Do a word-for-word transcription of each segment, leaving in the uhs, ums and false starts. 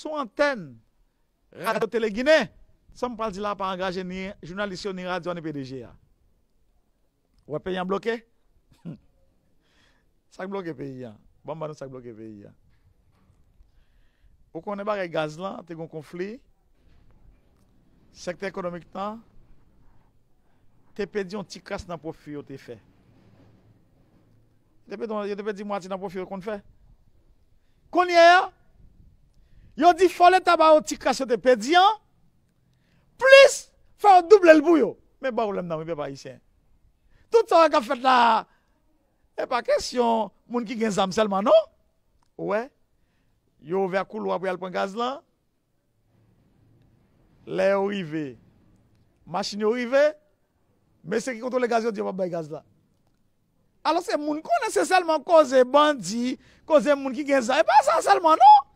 sou antèn Radyo Tele Ginen, sa m pral di la pa angaje ni jounalis yo, ni radyo a, ni P D G a. Ou wè peyi an bloke? Sa k bloke peyi an? Ban m ban nou sa k bloke peyi an. Ou konnen bagay gaz lan, te gen konfli, sektè ekonomik lan te pèdi yon ti kras nan pwofi yo te fè. Yo te pèdi, yo te pèdi mwatye nan pwofi yo konn fè. Kounye a, yo di fò Leta ba yo ti kras yo te pèdi an, plis fò yo double l pou yo. Men ba pwoblèm nan, wi, pèp ayisyen. Tout sa k ap fèt la, e pa kesyon moun ki gen zam sèlman, non. Ou wè, yo ouvè koulwa pou y al pran gaz lan. Lè yo rive, machin yo rive, mesye ki kontwole gaz yo di yo p ap bay gaz la. Alòske moun konnen se sèlman koze bandi, koze moun ki gen zam. E pa sa sèlman, non.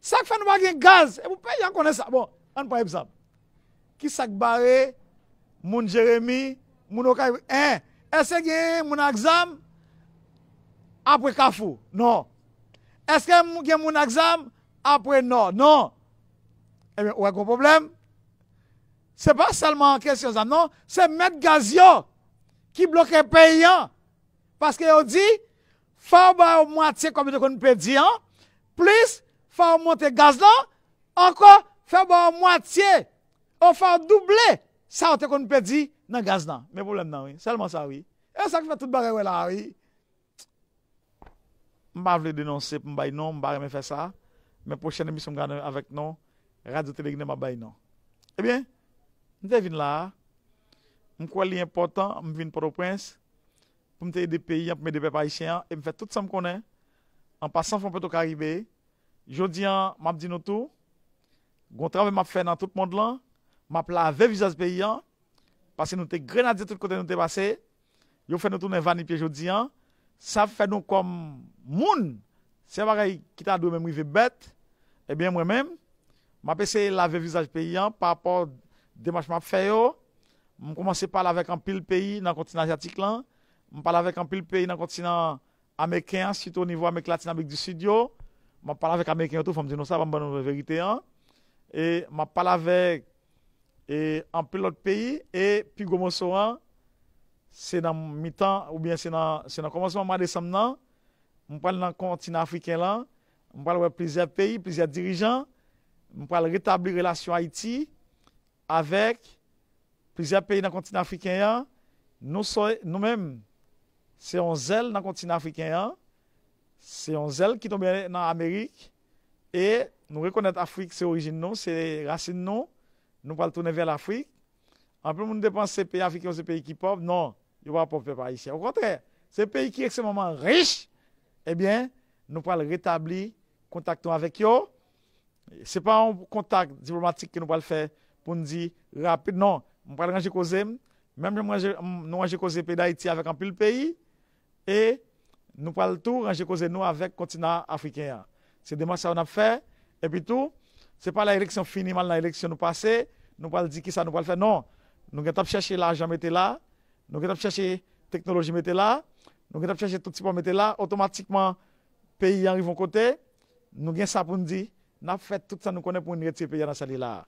Sa k fè nou pa gen gaz? E pou peyi an konnen sa. Bon, ann pran egzanp. Ki sa k bare moun Jeremi, moun Okay? Èske gen moun ak zam apre Kafou? Non. Èske gen moun ak zam apre Nò? Non. Ebyen, ou wè gon pwoblèm. Se pa sèlman kesyon zam, non. Se mèt gaz yo ki bloke peyi an. Paske yo di, fò yo ba yo mwatye kòb yo te konn pèdi an, plis fò yo monte gaz lan, ankò, fò yo ba yo mwatye, o fò yo double sa yo te konn pèdi nan gaz lan. Men pwoblèm nan, wi. Sèlman sa, wi. E sa k fè tout bagay wè la, wi. M pa vle denonse pou m bay non, m pa renmen fè sa. Men pwochèn emisyon m gade avèk non, Radyo Tele Ginen m ap bay non. Ebyen, m te vin la a, m kwè li enpòtan, m vin Pòtoprens, pou m te ede peyi an, pou m ede pèp ayisyen an, e m fè tout sa m konnen, an pasan fon Petro Caribe. Jodi an, m ap di nou tou, gon travay m ap fè nan tout mond lan, m ap lave vizaj peyi an, paske nou te grenadye tout kote nou te pase, yo fè nou tounen vanipye jodi an, sa fè nou kòm moun, se yon bagay ki ta dwe menm rive bèt, ebyen mwen menm, m ap eseye lave vizaj peyi an pa rapò demach m ap fè yo, m kòmanse pale avèk anpil peyi nan kontinan azyatik lan, m pale avèk anpil peyi nan kontinan ameriken an, sitou o nivo Amerik Latin, Amerik di Sid yo. M ap pale avèk ameriken yo tou, fò m di nou sa, ban m ban nou verite an. E m ap pale avèk e anpil lòt peyi, e pi gwo moso an, se nan mitan, oubyen se nan, se nan kòmansman mwa desanm nan, m pral nan kontinan afriken lan, m pral wè plizyè peyi, plizyè dirijan, m pral retabli relasyon Ayiti avèk plizyè peyi nan kontinan afriken an. Nou, nou menm, se yon zèl nan kontinan afriken an, se yon zèl ki tonbe nan Amerik, e nou rekonèt Afrik se orijin nou, se rasin nou, nou pral tounen vè Lafrik. Anpil moun te panse peyi afriken yo se peyi ki pòv, non, yo pa pòv pèp ayisyen. Okontrè, se peyi ki ekstrèmeman rich, ebyen, nou pral retabli kontak nou avèk yo. Se pa yon kontak diplomatik ke nou pral fè pou n di rapid, non. M pral ranje koze m, menm jan m ranje, m, nou ranje koze peyi Dayiti avèk anpil peyi, e nou pral tou ranje koze nou avèk kontinan afriken an. Se demach sa yo n ap fè, epi tou, se pa lè eleksyon fini, m al nan eleksyon nou pase, nou pral di kisa nou pral fè, non. Nou gentan ap chèche lajan mete la, nou gentan ap chèche teknoloji mete la, nou gentan ap chèche tout sipò mete la, otomatikman, peyi an rive yon kote, nou gen sa pou n di, n ap fè tout sa nou konnen pou n retire peyi an nan sa li la a.